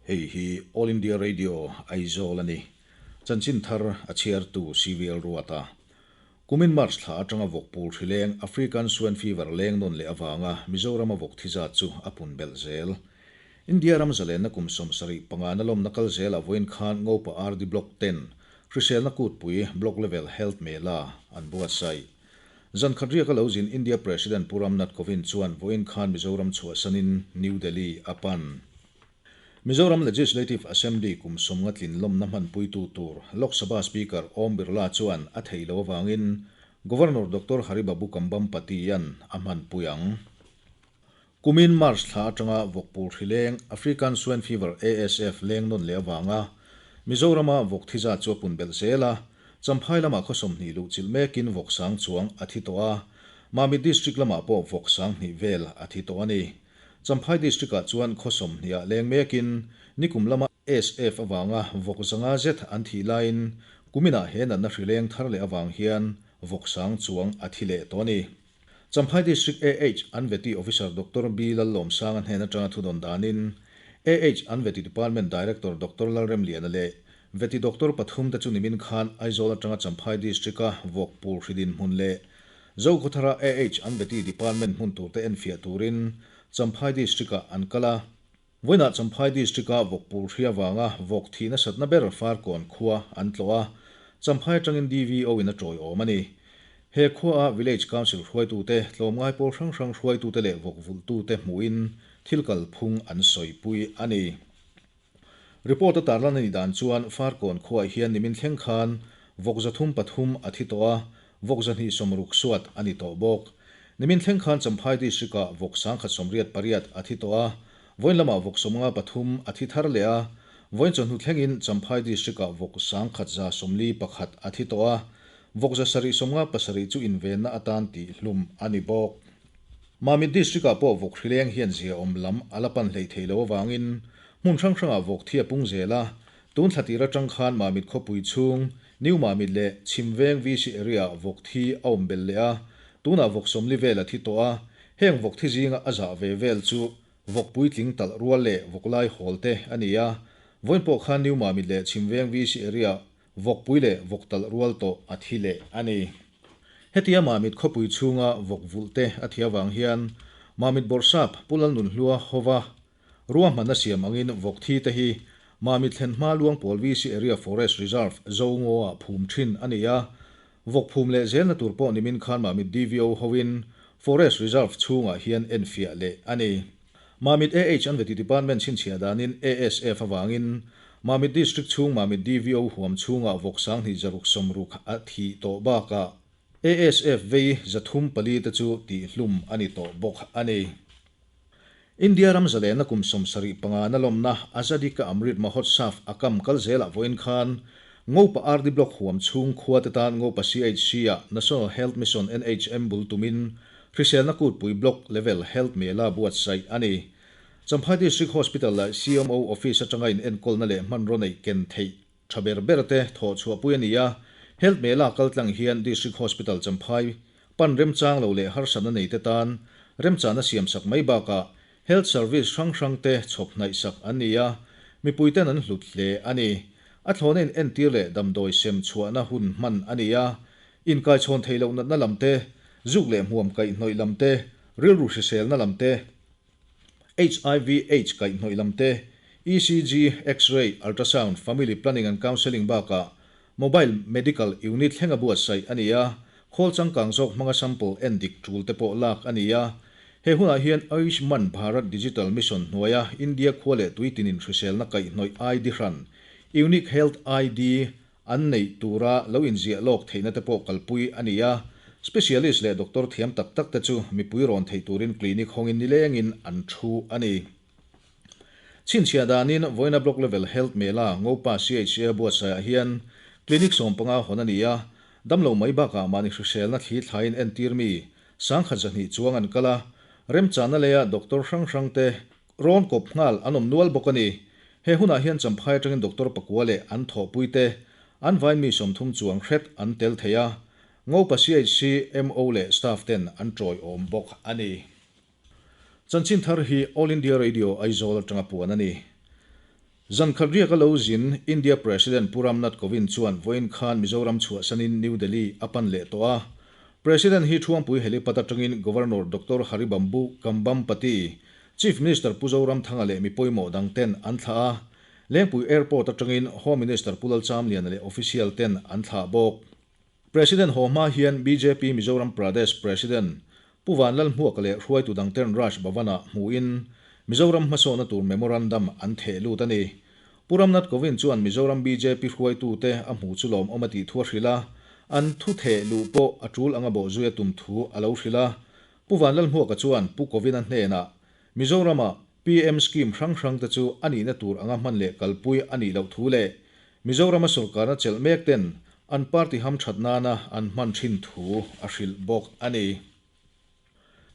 Hei hi All India Radio Aizawl a ni. Chanchin thar a chhiartu CVL Ruata. Kumin March thla atanga vawk pul hri leng African Swine Fever leng nawn leh avanga Mizorama vawk thi zat chu a pun belh zel. India ram zalenna kum 75 na lawmna kal zelah vawiin khan Ngopa RD Block ten hriselna kutpui Block Level Health Mela an buatsaih. Zan khat riaka lo zin India President Pu Ram Nath Kovind chuan vawiin khan Mizoram chhuahsanin New Delhi a pan. Mizoram Legislative Assembly kum 50 tlin lawmna hmanpuitu tur Lok Sabha Speaker Om Birla chuan a theih loh avangin Governor Doctor Hari Babu Kambhampati-a'n a hmanpui ang. Kumin March thla atanga vawkpul hri leng African Swine Fever, ASF, leng nawn leh avanga Mizorama vawk thi zat chu a pun belh zel a, Champhai lamah khaw 20 luh chilh mekin vawk sang chuang a thi tawh a, Mamit District lamah pawh vawk 2000 vel a thi tawh a ni. Champhai District-ah chuan khaw 20-ah leng mekin nikum lama ASF avanga vawk 500 zet an thih laiin kuminah he natna hri leng thar leh avang hian vawk sang chuang a thi leh tawh a ni. Champhai District AH Anveti Officer Doctor B Lallawmsanga hnen atanga thudawn danin AH Anveti Department Director Doctor Lalremliana leh Veti Doctor pathum te chu nimin khan Aizawl atanga Champhai District-a vawk pul hri dinhmun leh Zokhawthara AH Anveti Department hmun turte enfiah turin Champhai District-ah an kal a. Vawiinah Champhai District-a vawk pul hri avanga vawk thih nasatna ber Farkawn khua an tlawh a, Champhai atangin DVO in a tawiawm a ni. He khuaa Village Council hruaitute, tlawmngai pawl hrang hrang hruaitute leh vawk vulhtute hmuhin thil kalphung an sawipui a ni. Report a tarlan a nih dan chuan Farkawn khuaah hian nimin thleng khan vawk 303 a thi tawh a, vawk 260 suat a ni tawh bawk. Nimin thleng khan Champhai District-ah vawk 188 a thi tawh a, vawiin lamah vawk 53 a thi thar leh a, vawiin chawhnu thlengin Champhai District-ah vawk 1141 a thi tawh a, vawk 757 chu invenna atan tih hlum a ni bawk. Mamit District-ah pawh vawk hrileng hian zia awm lam a la pan hleih theih loh avangin hmun hrang hrangah vawk thi a pung zel a, tun thla tir atang khan Mamit khawpui chhung New Mamit leh Chhimveng VC area-ah vawk thi a awm belh leh a, tunah vawk 40 vel a thi tawh a, heng vawk thi zinga a zah ve vel chu vawk puitling talh rual leh vawk lai hawl te a ni a, vawiin pawh khan New Mamit leh Chhimveng VC area vawk pui leh vawk talh rual tawh a thi leh a ni. Hetia Mamit khawpui chhunga vawk vulh te a thi avang hian Mamit Bawrhsap Pu Lalnunhlua hova Ruahmanna siam angin vawk thi te hi Mamit thlen hma Luangpawl VC Area Forest Reserve Zongo-ah phum thin a ni a, vawk phum leh zelna tur pawh nimin khan Mamit DVO hoin Forest Reserve chhungah hian enfiah leh a ni. Mamit AH Anveti Department chhinchhiah danin ASF avangin Mamit District chhung Mamit DVO huam chhungah vawk 2660 a thih tawh bakah ASF vei 304 te chu tihhlum a ni tawh bawk a ni. India ram zalenna kum 75 na lawmna Azadi Ka Amrit Mahotsav a kam kal zelah vawiin khan Ngopa RD Block huam chhung khua te tan Ngopa CHC-ah National Health Mission NHM bul tumin hriselna kutpui Block Level Health Mela buatsaih a ni. Champhai District Hospital leh CMO Office atanga in enkawlna leh hmanraw neih ken theih tha ber ber te thawh chhuahpui a ni a, Health Mela kaltlang hian District Hospital Champhai Pan remchang lo leh harsatna nei te tan remchahna siamsak mai bakah health service hrang hrang te chhawp hnaihsak an ni a, mipui ten an hlut hle a ni. A thlawna in entir leh damdawi sem chhuahna hun hman a ni a, inkaichhawn theih loh natna lam te, zuk leh hmuam kaihhnawih lam te, rilru hriselna lam te, HIV AIDS kaihhnawih lam te, ECG, X-ray, Ultrasound, Family Planning and Counselling bakah Mobile Medical Unit thlenga buatsaih a ni a, khawl changkang zawk hmanga sample en dik tul te pawh lak a ni a. He hunah hian Ayushman Bharat Digital Mission hnuaia India khua leh tui tinin hriselna kaihhnawih ID hran, Unique Health ID, an neih tura lo inziah lawk theihna te pawh kalpui a ni a. Specialist leh doctor thiam tak tak te chu mipui rawn theih turin clinic hawngin nilengin an thu a ni. Chhinchhiah danin Vawiina Block Level Health Mela Ngopa CHA buatsaihah hian Clinic 15 hawn a ni a, damlo mai bakah mahni hriselna thli thlaiin entir mi 1200 chuang an kal a, remchahna leia doctor hrang hrang te rawn kawp nghal an awm nual bawk a ni. He hunah hian Champhai atangin doctor pakua leh an thawhpui te an vain mi 30 chuang hret an tel thei a, Ngopa CHC MO leh staff ten an tawiawm bawk a ni. Chanchin thar hi All India Radio Aizawl atanga puan a ni. Zan khat riaka lo zin India President Pu Ram Nath Kovind chuan vawiin khan Mizoram chhuahsanin New Delhi a pan leh tawh a. President hi Thuangpui Helipad atangin Governor Doctor Hari Bambu Kambhampati, Chief Minister Pu Zoramthanga leh mi pawimawh dang ten an thlah a. Lengpui Airport atangin Home Minister Pu Lalchamliana leh official ten an thlah bawk. President haw hma hian bjp Mizoram Pradesh President Pu Vanlalhmuaka leh hruaitu dangten Raj Bhavan-ah hmuhin Mizoram hmasawhna tur memorandum an theh lut a ni. Pu Ramnath Kovind chuan Mizoram bjp hruaitute a hmuh chu lawmawm a tih thu a hrilh a, an thu theh luh pawh a tul anga bawhzui a tum thu a lo hrilh a. Pu Vanlalhmuaka chuan Pu Kovind-a hnenah Mizoram-ah PM scheme hrang hrangte chu a nihna tur anga hman leh kalpui a nih loh thu leh Mizorama sorkarna chelh mek ten an party hamthat nana an hman thin thu a hrilh bawk a ni.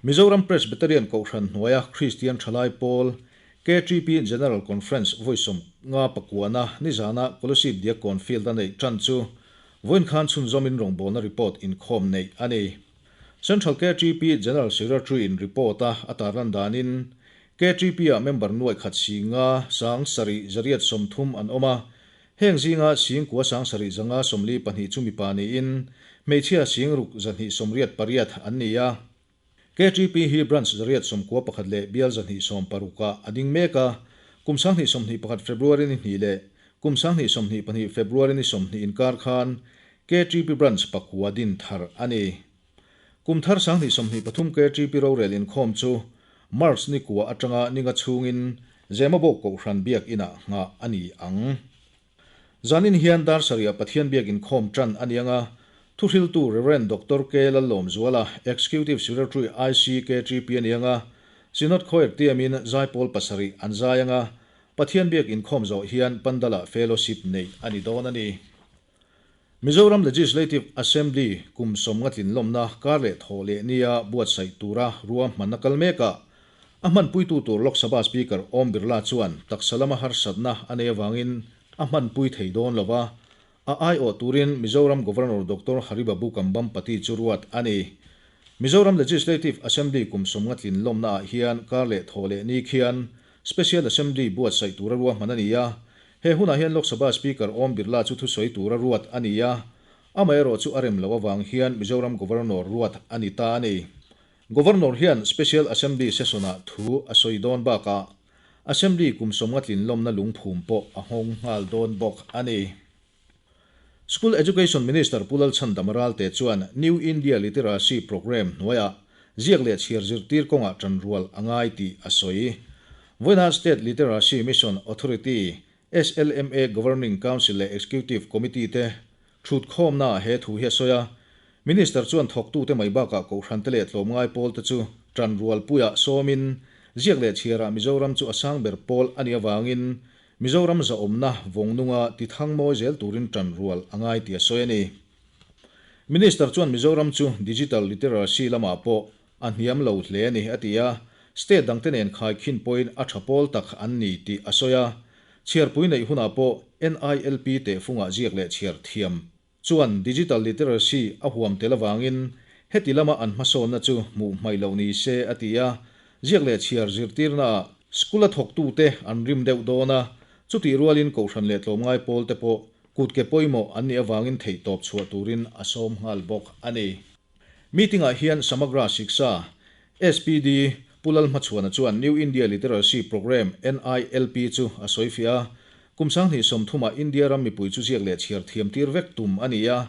Mizoram Presbyterian Kohhran hnuaia Kristian Thalai Pawl, KTP General Conference vawisawm nga pakuana nizana Kolasib Diakkawn Field-a neih tan chu vawiin khan chhunzawmin rawngbawlna report inkhawm neih a ni. Central KTP General Secretary in report a a tarlan danin KTP ah member nuaih khat singa sang sarih zariat 30 an awm a, heng zinga singkua sang sarih zanga 42 chu mipa niin hmeichhia singruk zahnih 88 an ni a. KTP hi branch zariat 91 leh bial zahnih 60 ah a ding mek a, kum 2021 February ni hnih leh kum 2022 February ni 20 inkar khan KTP branch pakua din thar a ni. Kum thar 2023 KTP rorel inkhawm chu March ni kua atanga ninga chhungin Zemabawk Kohhran biak inah nghah a ni ang. Zanin hian dar sarih Pathian biak inkhawm tan a ni anga, thuhriltu Rev. Doctor K. Lallawmzuala, Executive Secretary IC KTP a ni anga, Synod Choir tiamin zaipawl pasarih an zai anga, Pathian biak inkhawm zawh hian Pandala Fellowship neih a ni dawn a ni. Mizoram Legislative Assembly kum sawm nga tlin lawmna kar leh thaw leh nia buatsaih tura rua hmanna kal mekah a hmanpuitu tur Lok Sabha Speaker Om Birla chuan taksa lama harsatna a nei avangin a hmanpui thei dawn lo va, a aiawh turin Mizoram Governor Doctor Haribabu Kambhampati chu ruat a ni. Mizoram Legislative Assembly kum sawm nga tlin lawmnaah hian kar leh thaw leh ni khian Special Assembly buatsaih tura ruahman a ni a, he hunah hian Lok Sabha Speaker Om Birla chu thusawi tura ruat a ni a, amaherawh chu a rem loh avang hian Mizoram Governor ruat a ni ta a ni. Governor hian Special Assembly session-ah thu a sawi dawn bakah Assembly kum sawmnga tlin lawmna lungphum pawh a nghawng nghal dawn bawk a ni. School Education Minister Pu Lalchhandam Ralte chuan New India Literacy Programme hnuaiah ziak leh chhiar zirtir kawngah tanrual a ngai tih a sawi. Vawiina State Literacy Mission Authority, SLMA, Governing Council leh Executive Committee te thutkhawmnaah he thu hi a sawi a. Minister chuan thawktute mai bakah kohhrante leh tlawmngai pawlte chu tanrual puiah sawmin ziak leh chhiarah Mizoram chu a sang ber pawl a nih avangin Mizoram zahawmna vawngnunga ti thang mawi zel turin tan rual a ngai tih a sawi a ni. Minister chuan Mizoram chu digital literacy lamah pawh a hniam lo hle a ni a ti a, state dangte nen khaikhin pawhin a tha pawl tak an ni tih a sawi a. Chhiarpui neih hunah pawh NILP tehfungah ziak leh chhiar thiam chuan digital literacy a huam tel avangin heti lama an hmasawnna chu hmuh hmaih loh ni se a ti a, ziak leh chhiar zirtirnaah school a thawktute an rim deuh dawn a, chutih rualin kohhran leh tlawmngai pawlte pawh kutke pawimawh an nih avangin theihtawp chhuah turin a sawm nghal bawk a ni. Meeting-ah hian Samagra Shiksha, SPD, Pu Lalhmachhuana chuan New India Literacy Programme, NILP, chu a sawifiah a, kum 2030ah India ram mipui chu ziak leh chhiar thiam tir vek tum a ni a.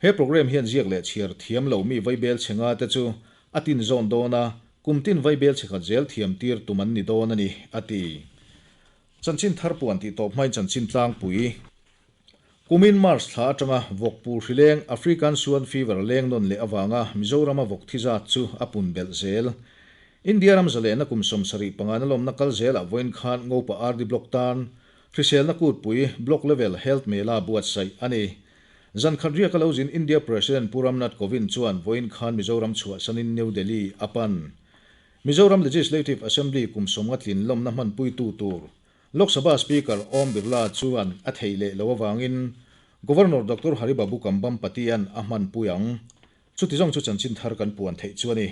He programme hian ziak leh chhiar thiam lo mi vaibel chhe nga te chu a tin zawn dawn a, kum tin vaibel chhe khat zel thiam tir tum an ni dawn a ni, a ti. Chanchin thar puan tih tawp hmain chanchin tlangpui. Kumin March thla atanga vawkpur hri leng African Swine Fever leng nawn leh avanga Mizorama vawk thi zat chu a pun belh zel. India ram zalehna kum 75 na lawmna kal zelah vawiin khan Ngopa RD Block tan hriselna kutpui Block Level Health Mela buatsaih a ni. Zan khat riaka lo zin India President Pu Ram Nath Kovind chuan vawiin khan Mizoram chhuahsanin New Delhi a pan. Mizoram Legislative Assembly kum 50 tlin lawmna hmanpuitu tur Lok Sabha Speaker Om Birla chuan a theih leh lo avangin Governor Doctor Haribabu Kambhampati-a'n a hmanpui ang. Chuti zawng chu chanchin thar kan puan theih chu a ni.